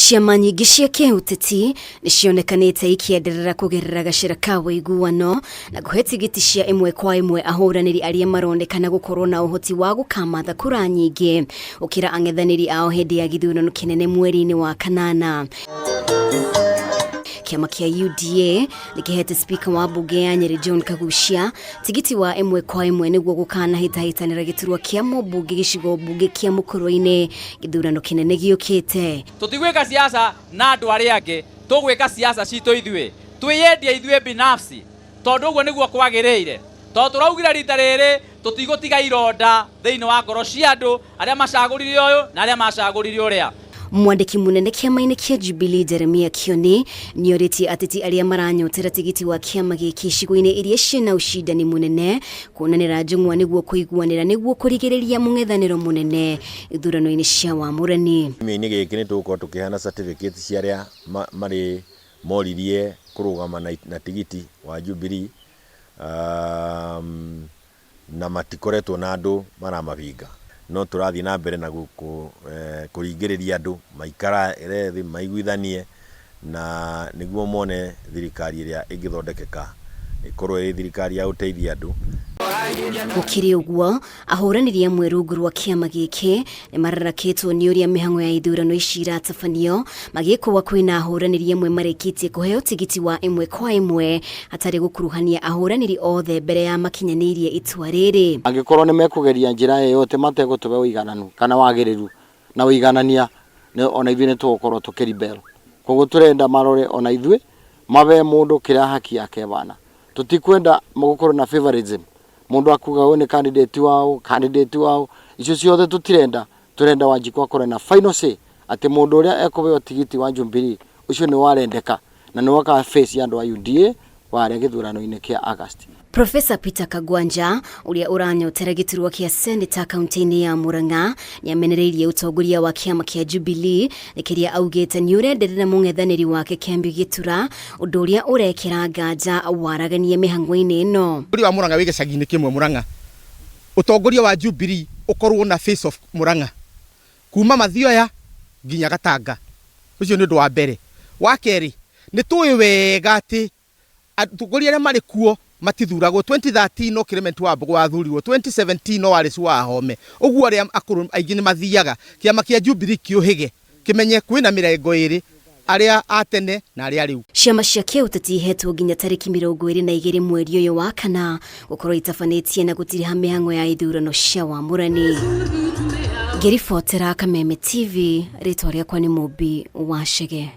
Ciama nyingĩ cia kĩũteti nĩ cionekanĩte ikĩenderera kũgerera gacĩra ka ũiguano na kũhe tigiti cia ĩmwe kwa ĩmwe ahũranĩri arĩa maronekana gũkorwo na ũhoti wa gũkamatha kura nyingĩ gũkĩra ang'ethanĩri ao hĩndĩ ya gĩthurano kĩnene mweri-inĩ wa kanana. Kĩama kĩa UDA nĩ kĩhete spika wa mbunge ya Nyeri John Kagucia tigiti wa ĩmwe kwa ĩmwe nĩguo gũkanahĩtahĩtanĩra gĩturwa kĩa mũmbunge gĩcigo mbunge kĩa Mũkũrwe-inĩ gĩthurano kĩnene gĩũkĩte. Tũtigwĩka siasa na andũ arĩa angĩ, tũgwĩka siasa citũ ithuĩ, twĩyendie ithuĩ binafsi, tondũ ũguo nĩguo kwagĩrĩire. Tondũ tũraugire rita rĩrĩ tũtigũtiga ironda thĩinĩ wa ngoro cia andũ arĩa macagũrire ũyũ na arĩa macagũrire ũrĩa. Mwandĩki mũnene kĩama-inĩ kĩa Jubilee Jeremiah Kioni nĩorĩtie ateti arĩa maranyotera tigiti wa kĩama gĩkĩ icigo-inĩ iria ciĩna ũcindani mũnene kuonanĩra njũng'wa nĩguo kũiguanĩra nĩguo kũrigĩrĩria mũng'ethanĩro mũnene ithurano-inĩ cia wamũrani. Kiumia-inĩ gĩkĩ nĩ tũgũkorwo tũkĩheana certificates cia arĩa marĩ moririe kũrũgama na tigiti wa Jubilee na matikoretwo na andũ maramabinga. No tũrathiĩ na mbere na kũringĩrĩria andũ maikare thĩ maiguithanie na nĩguo mone thirikari ĩrĩa ĩngĩthondekeka ĩkorwo ĩrĩ thirikari ya gũteithia andũ. Gũkĩrĩ ũguo, ahũranĩri amwe rungu rwa kĩama gĩkĩ nĩ mararakĩtwo nĩ ũrĩa mĩhang'o ya ithurano ici iratabanio, magĩkũa kwĩna ahũranĩri amwe marĩkĩtie kũheo tigiti wa ĩmwe kwa ĩmwe hatarĩ gũkuruhania ahũranĩri othe mbere ya makinyanĩirie itua rĩrĩ. Angĩkorwo nĩ mekũgeria njĩra ĩyote mategũtũhe ũigananu kana wagĩrĩru na ũiganania, ona ithuĩ nĩ tũgũkorwo tũkĩ rebel. Koguo tũrenda marore ona ithuĩ mabe mũndũ kĩrĩa haki yake ĩbana. Tũtikwenda gũkorwo na favoritism, mũndũ akuga ũyũ nĩ candidate wao, candidate wao, icio ciothe tũtirenda. Tũrenda Wanjikũ akorwo na final say atĩ mũndũ ũrĩa ekũheo tigiti wa Jubilee ũcio nĩwe arendeka na nĩwe aka face andũ a UDA warĩa gĩthurano-inĩ kĩa August. Professor Peter Kagwanja ũrĩa ũranyotera gĩturwa kĩa seneta kaunti-inĩ ya Murang'a nĩamenereirie ũtongoria wa kĩama kĩa Jubilee nĩ kĩrĩa augĩte nĩ ũrenderera mũng'ethanĩri wake Kembi Gĩtura ũndũ ũrĩa ũrekĩra nganja waragania mĩhang'o-inĩ ĩno. Ũtongoria wa Murang'a wĩ gĩcagi-inĩ kĩmwe Murang'a. Ũtongoria wa Jubilee ũkorwo na face of Murang'a kuma Mathioya nginya Gatanga. Ũcio nĩ ũndũ wa mbere. Wa kerĩ, nĩ tũĩ wega atĩ atongoria arĩa marĩ kuo matithuragwo. 2013 no Clement Wambugu wathurirwo, 2017 no Alice Wahome. Ũguo arĩa akũrũ aingĩ nĩ mathiaga. Kĩama kĩa Jubilee kĩũhĩge kĩmenye kwĩna mĩrengo ĩrĩ, arĩa a tene na arĩa rĩu. Ciama cia kĩũteti ihetwo nginya tarĩki 22 mweri ũyũ wa kana gũkorwo itabanĩtie na gũtiriha mĩhang'o ya ithurano cia wamũrani. Ngĩribotera Kameme TV, rĩtwa rĩakwa nĩ Mũmbi wa Chege.